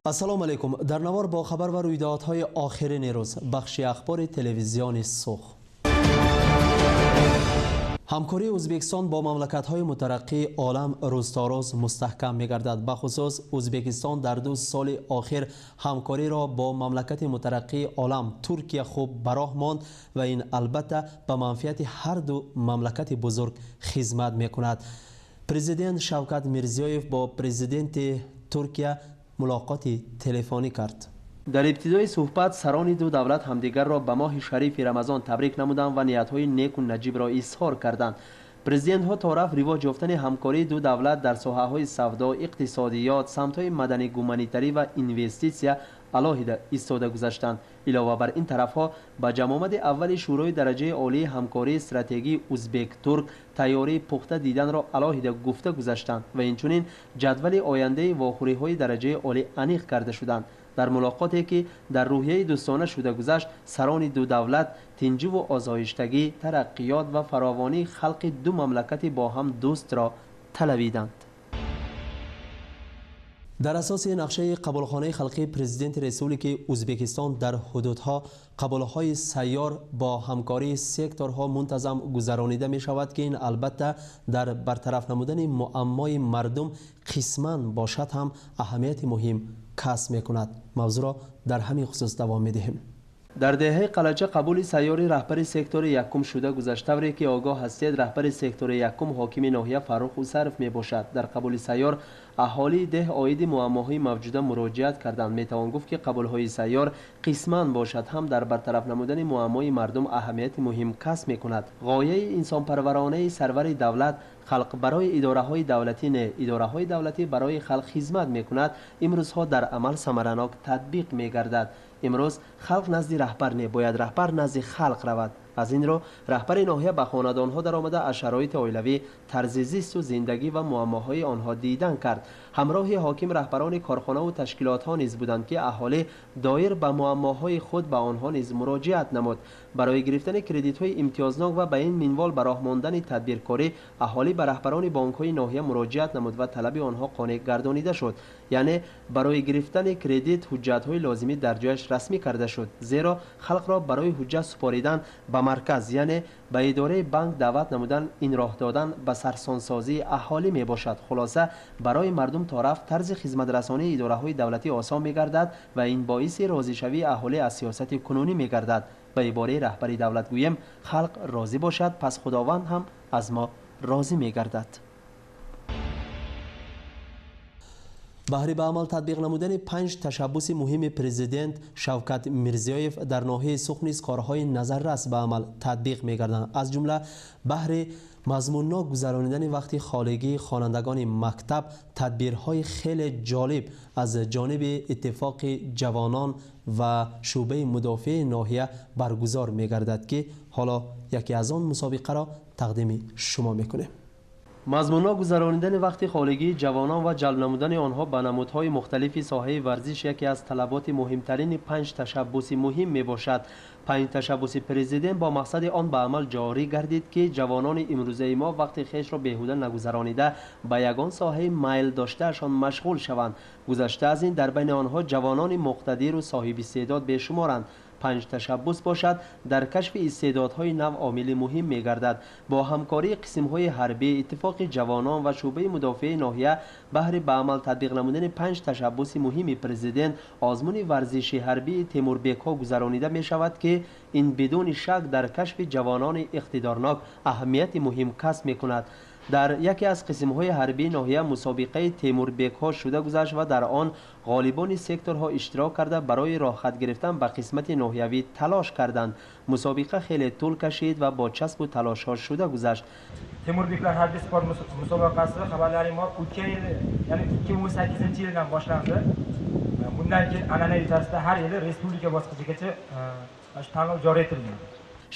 Ассалому алайкум. Дар навор бо хабар ва рӯйдодҳои охирини рӯз бахши ахбори телевизиони Сух. Ҳамкории Ӯзбекистон бо мамлакатҳои мутараққии олам рӯз то рӯз мустаҳкам мегардад. Бахусус Ӯзбекистон дар 2 соли охир ҳамкориро бо мамлакати мутараққии олам Туркия хуб ба роҳ монд ва ин албатта ба манфиати ҳар ду мамлакати бузург хизмат мекунад. Президент Шавкат Мирзиёев бо президенти Туркия мулоқоти телефонӣ кард. Дар ибтидои суҳбат сарони ду давлат ҳамдигарро ба моҳи шарифи Рамазон табрик намуданд ва ниятҳои неку наҷибро изҳор карданд. Президентҳо то рафт ривоҷ ёфтани ҳамкории ду давлат дар соҳаҳои савдо, иқтисодиёт, самтҳои маданӣ-гуманитарӣ ва инвеститсия алоҳида истода гузаштанд. Илова бар ин тарафҳо ба ҷамъомади аввали Шӯрои дараҷаи олии ҳамкории стратегии узбек-турк тайёрии пухта диданро алоҳида гуфта гузаштанд ва инчунин ҷадвали ояндаи вохӯриҳои дараҷаи олӣ аниқ карда шуданд. Дар мулоқоте ки дар рӯҳияи дӯстона шуда гузашт, сарони ду давлат тинҷиву осоиштагӣ, тараққиёт ва фаровонии халқи ду мамлакати бо ҳам дӯстро талабиданд. Дар асоси нақшаи қабулхонаи халқии президенти Республикаи Ӯзбекистон дар ҳудудҳо қабулҳои сайёр бо ҳамкории секторҳо мунтазам гузаронида мешавад, ки ин албатта дар бартараф намудани муаммои мардум қисман бошад ҳам аҳамияти муҳим касб мекунад. Мавзӯъро дар ҳамин хусус давом медиҳем. Дар деҳаи Қалача қабули сайёри раҳбари сектори якум шуда гузашт. Тавре ки огоҳ ҳастед, раҳбари сектори якум ҳокими ноҳия Фаррух Усаров мебошад. Дар қабули сайёр аҳолии деҳ оиди муаммоҳои мавҷуда муроҷиат карданд. Метавон гуфт, ки қабулҳои сайёр қисман бошад ҳам дар бартараф намудани муаммои мардум аҳамияти муҳим касб мекунад. Ғояи инсонпарваронаи сарвари давлат халқ барои идораҳои давлатӣ не, идораҳои давлатӣ барои халқ хизмат мекунад, имрӯзҳо дар амал самаранок татбиқ мегардад. Имрӯз халқ назди раҳбар не, бояд раҳбар назди халқ равад. Аз ин рӯ раҳбари ноҳия ба хонадонҳо даромада аз шароити оилавӣ, тарзи зисту зиндагӣ ва муаммоҳои онҳо дидан кард. Ҳамроҳи ҳоким раҳбарони корхонаву ташкилотҳо низ буданд, ки аҳолӣ доир ба муаммоҳои худ ба онҳо низ муроҷиат намуд. Барои гирифтани кредитҳои имтиёзнок ва ба ин минвол ба роҳ мондани тадбиркорӣ аҳолӣ ба раҳбарони бонкҳои ноҳия муроҷиат намуд ва талаби онҳо қонеъ гардонида шуд. Яъне барои гирифтани кредит ҳуҷҷатҳои лозимӣ дар ҷояш расмӣ карда шуд, зеро халқро барои ҳуҷҷат супоридан ба марказ, яъне ба идораи банк даъват намудан, ин роҳ додан ба сарсонсозии аҳолӣ мебошад. Хулоса, барои мардум то рафт тарзи хизматрасонии идораҳои давлатӣ осон мегардад ва ин боиси розишавии аҳолӣ аз сиёсати кунунӣ мегардад. Ба ибораи раҳбари давлат гӯем, халқ розӣ бошад, пас Худованд ҳам аз мо розӣ мегардад. Баҳри ба амал татбиқ намудани 5 ташаббуси муҳими президент Шавкат Мирзиёев дар ноҳияи Сух низ корҳои назаррас ба амал татбиқ мегарданд. Аз ҷумла баҳри мазмуннок гузаронидани вақти холигии хонандагони мактаб тадбирҳои хеле ҷолиб аз ҷониби иттифоқи ҷавонон ва шӯъбаи мудофиаи ноҳия баргузор мегардад, ки ҳоло яке аз он мусобиқаро тақдими шумо мекунем. Мазмуннок гузаронидани вақти холигии ҷавонон ва ҷалб намудани онҳо ба намудҳои мухталифи соҳаи варзиш яке аз талаботи муҳимтарини 5 ташаббуси муҳим мебошад. 5 ташаббуси президент бо мақсади он ба амал ҷорӣ гардид, ки ҷавонони имрӯзаи мо вақти хешро беҳуда нагузаронида ба ягон соҳаи майл доштаашон машғул шаванд. Гузашта аз ин дар байни онҳо ҷавонони муқтадиру соҳиби истеъдод бешуморанд. 5 ташаббус бошад дар кашфи истеъдодҳои нав омили муҳим мегардад. Бо ҳамкории қисмҳои ҳарбӣ, иттифоқи ҷавонон ва шӯъбаи мудофиаи ноҳия баҳри ба амал татбиқ намудани 5 ташаббуси муҳими президент озмуни варзиши ҳарбии Темурбекҳо гузаронида мешавад, ки ин бидуни шак дар кашфи ҷавонони иқтидорнок аҳамияти муҳим касб мекунад. Дар яке аз қисмҳои ҳарбии ноҳия мусобиқаи Темурбекҳо шуда гузашт ва дар он ғолибони секторҳо иштирок карда барои роҳхат гирифтан ба қисмати ноҳиявӣ талош карданд. Мусобиқа хеле тӯл кашид ва бо часпу талошҳо шуда гузашт. Temurбекlar harbiy sport musobaqasi, xabarlaring bor, o'tgan yil, ya'ni 2018-yildan boshlandi. Bundan keyin an'anaviy tarzda har yili respublika bosqichigacha mana shu tanlov joriy etilgan.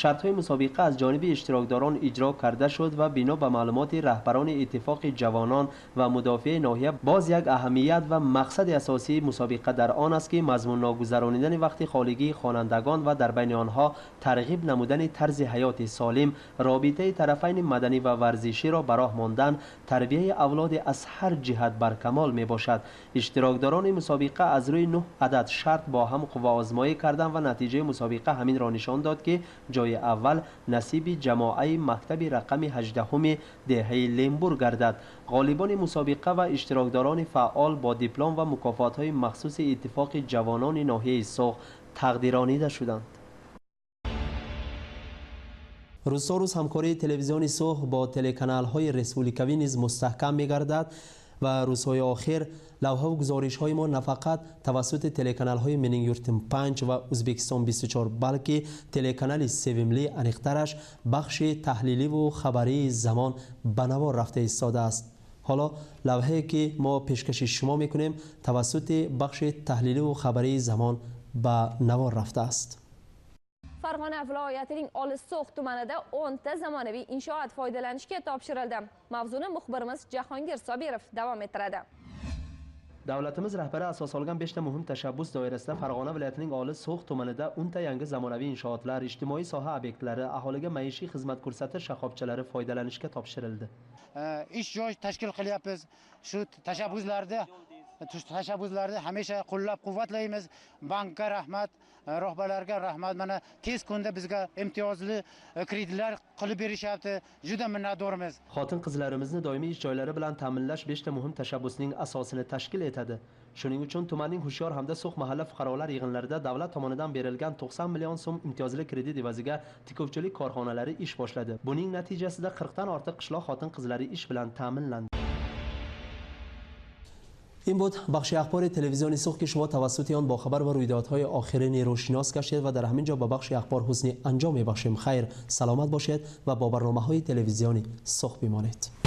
Шартҳои мусобиқа аз ҷониби иштирокдорон иҷро карда шуд ва бино ба маълумоти раҳбарони иттифоқи ҷавонон ва мудофиаи ноҳия боз як аҳамият ва мақсади асосии мусобиқа дар он аст ки мазмунногузаронидани вақти холигии хонандагон ва дар байни онҳо тарғиб намудани тарзи ҳаёти солим, робитаи тарафайни маданӣ ва варзиширо ба роҳ мондан, тарбияи авлоди аз ҳар ҷиҳат баркамол мебошад. Иштирокдорони мусобиқа аз рӯи 9 адад шарт бо ҳам қувваозмоӣ карданд ва натиҷаи мусобиқа ҳаминро нишон дод ки ҷои аввал насиби ҷамоаи мактаби рақами 18 деҳаи Лембур гардад. Ғолибони мусобиқа ва иштирокдорони фаъол бо диплом ва мукофотҳои махсуси иттифоқи ҷавонони ноҳияи Суғд тақдиронида шуданд. Рӯз то рӯз ҳамкории телевизиони Суғд бо телеканалҳои республикавӣ низ мустаҳкам мегардад ва рӯзҳои охир лавҳаву гузоришҳои мо на фақат тавассути телеканалҳои Mening Yurtim 5 ва Узбекистон 24, балки телеканали Севимли, аниқтараш бахши таҳлиливу хабарии Замон ба навор рафта истодааст. Ҳоло лавҳае ки мо пешкаши шумо мекунем тавассути бахши таҳлиливу хабарии Замон ба навор рафтааст. Farg'ona viloyatining Olis So'x tumanida 10 ta zamonaviy inshoot foydalanishga topshirildi. Mavzuni muxbirimiz Jahongir Sobirov davom ettiradi. Davlatimiz rahbari asos olgan 5 ta muhim tashabbus doirasida Farg'ona viloyatining Olis So'x tumanida 10 ta yangi zamonaviy inshootlar, ijtimoiy soha obyektlari, aholiga maishiy xizmat ko'rsatish shoxobchalari foydalanishga topshirildi. Ish joy tashkil qilyapmiz. Shu tashabbuslarni hamisha qo'llab-quvvatlaymiz. Bankka rahmat, rahbarlarga rahmat. Mana tez kunda bizga imtiyozli kreditlar qilib berishyapti. Juda minnatdormiz. Xotin-qizlarimizni doimiy ish joylari bilan ta'minlash 5 ta muhim tashabbusning asosini tashkil etadi. Shuning uchun tumanning Hushyor hamda So'x mahalla fuqarolar yig'inlarida davlat tomonidan berilgan 90 million so'm imtiyozli kredit evaziga tikuvchilik korxonalari ish boshladi. Buning natijasida 40 dan ortiq qishloq xotin-qizlari ish bilan ta'minlandi. Ин буд бахши ахбори телевизиони Суғд ки шумо тавассути он бо хабар ва рӯйдодҳои охирини рӯшинос гаштед ва дар ҳамин ҷо ба бахши ахбор ҳусни анҷом мебахшем. Хайр, саломат бошед ва бо барномаҳои телевизиони Суғд бимонед.